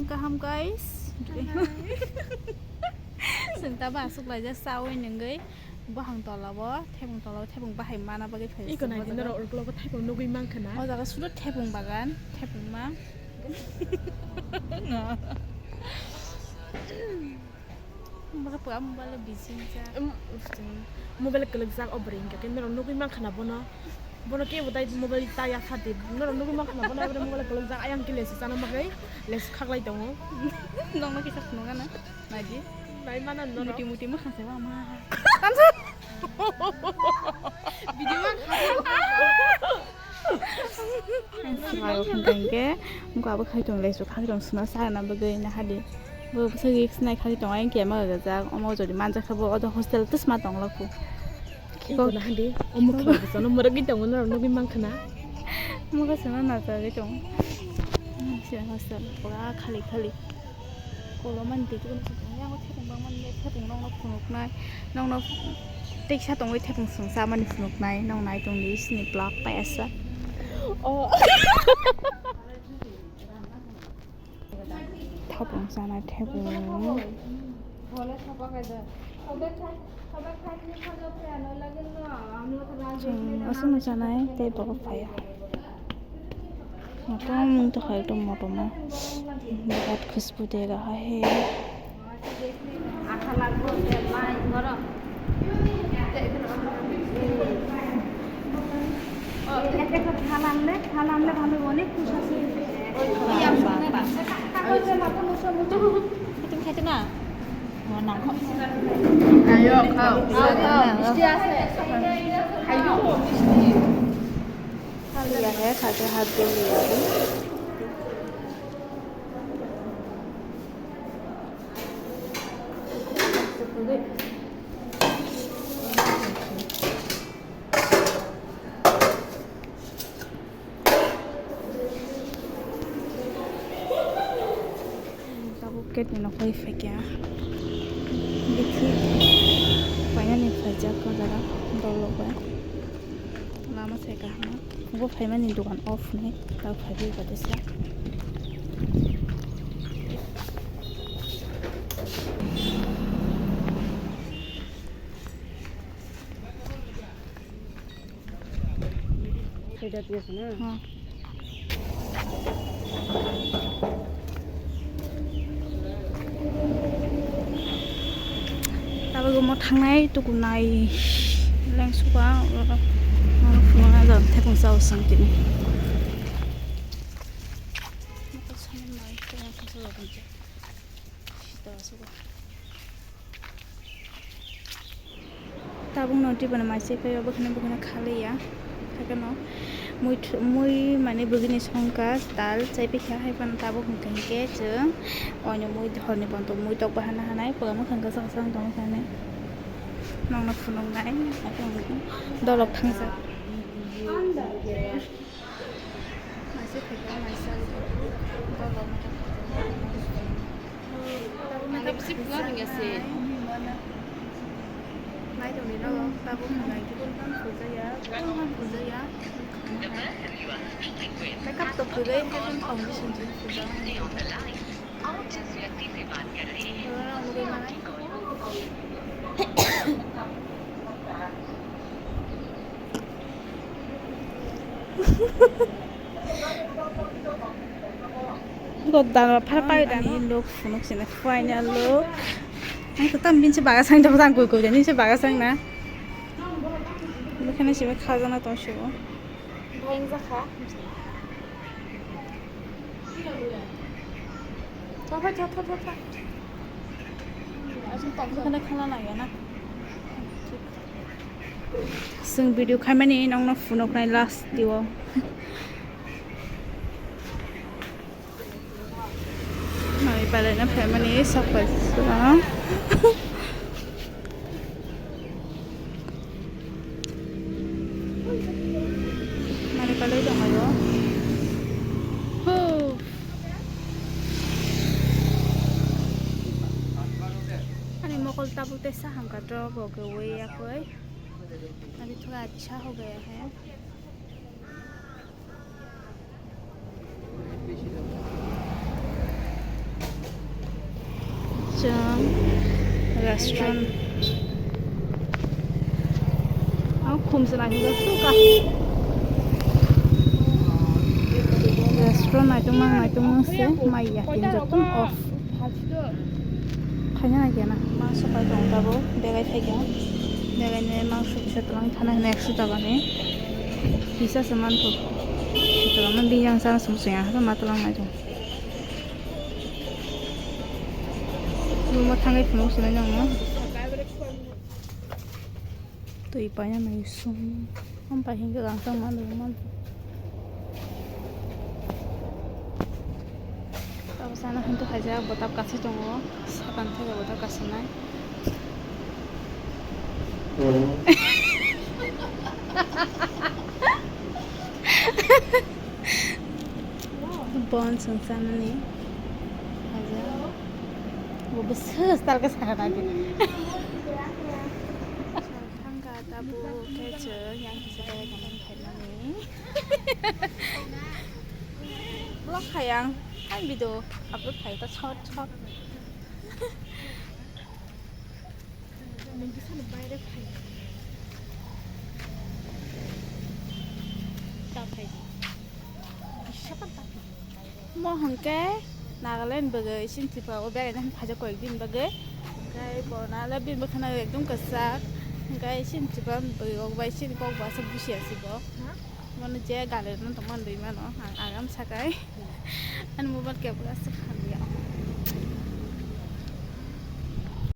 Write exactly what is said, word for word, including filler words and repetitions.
Kaham guys. Chwng ta ba aswk laijak chawi nungwi. Buphang tola bo, thebung tola bo, thebung bahai mana bagwi phai. Iko nai di norok uklogo thebung nugwi mankha na. O jaga sudo thebung bagan, thebung ma. Bwkha pwha mobile o busy wngjak. Em, mobile kwlwkjak o bwrwi hinkhe norok nugwi mankha na bono. Bono kebo tai mobile ta yapha di. Norok nugwi mankha na bono, aboni mobile kwlwkjak, ayang khe lesi chana bagwi lesi khaklai tongo. Nokno kisa phunukgana. Naidi. Nai mana norok. Muti muti mwkhang se ba ma. Video man. Ang swmai rok hwnkha hinkhe, wngkha abo khai tong lai, su khai tong suna sa na bagwi na hadi. Bo bwswk risk nai khai tong, ayang khe ma gajak, omo jodi manjak kha bo, odo hostel twsma tong laku. Iko na hadi, omo khe bo sono muragwi tongo, norok nugwi mankha na. Omo khe sono na jagwi tong. Sini hostel pura khali khali. Kolomani twi twi khe nukjakgo, yango thepung bangmani le thepung nokno phunuknai, nokno teisa tongwi thepung chwng chamani phunuknai, nokno nai tongdi sini vlog paisa. Oh. Thapung chanai thepung. Chwng aswkno chanai tei borok phaiya. Motom wng tongkha ekdom motom o. Birat khushbu de raha hai. Thalanle, thalanle bhalo, onek kush ashe. Tumi khete na? Ayo, khao. Misti ashe. Khaibo, misti. Liya hai, khate hath dhul liya abhi. Tabuk gate ni nokhorwi phaikha. Bithi painani phaijak o jaga dol rok bai. Lama sai kaham. Bo phaimani dogan off ni. Tao phaiwi kotisa. Tabuk omo thangnai tukunai lengsuka oro phunukna jang thepung chao song tini. Tabuk no tibana mai se khe bwkhano bwkhano khaliya. Haikhe no mui mui mane bwgwini songkha tal chai pikha, hai phano tabuk hwnkha hinkhe chwng oino mui horni bontok mui tok bahana hanai pwla mwkhang kwchang kwchang tongwi thani nokno phunuknai dolok thangjak. Maisa khaikha, maisa dolok. Ani bisi pular hingga se. Nai tongni no, tabuk hwnai, kibun phang phurjaya, kibun phang phurjaya. Makeup to phurjaya, kibun foundation jin phurjaya. Godda phar pai da. Ani look phunuk sini final look. Ang to tam binse baga sang, tam koi koi binse baga sang na. Bukhana sibe khajana tong sibo. Bheng jakha. Tho, tho, tho, tho, tho, tho. Aswk tong khe khana naiya na. Chwng video khaimani nokno phunuknai last o. Nai palaina phaimani sakha. Mani palai tonglaio. Hoo. Ani mokol tabuk tei saham ka drop bo kwrwi yakwi. Abhi thoda acha ho gaya hai. Restaurant. Ang khum se nai hwnkhe suka. Restaurant naitongma naitongma se maya tini jotono off. Khaina nai kena mangso pai tong tabo begai thai kha. Begai ne mangso kisa twlang thana hwnwi ekso taka ni kisa se mantho. Twlang biyang sana sum suyang haba ma twlang nai tong. Room o thangwi phunuk sinai nangno. Twi paina nai sum. Am pai hingke rang tang man rang man. Tabo sana hintu haja botap kasai tongo. Sapan thai botap kasanai. Bon song sanani. Haja. Bo bwswk tal ka sakha nadi. Thangka tabu khe chwng yang kisa dai kanan phaimani. Vlog khayang. Hai video upload khai ta short short. Nung kisa ni baire khai. Ta khai. Kisa pan ta khai. Mo hwnkhe Nagaland bagwi chini Tripura o beraina phaijak koyek din bagwi. Hwnkhe bo nale bini bwkhano ekdom kwchak. Hwnkhe chini Tripura bagwi kok bai chini kok bo aswk busi ya se bo. Mano je gale no tongma nwi mano ang agam sakai. Ani mobile kebo aswk hamya.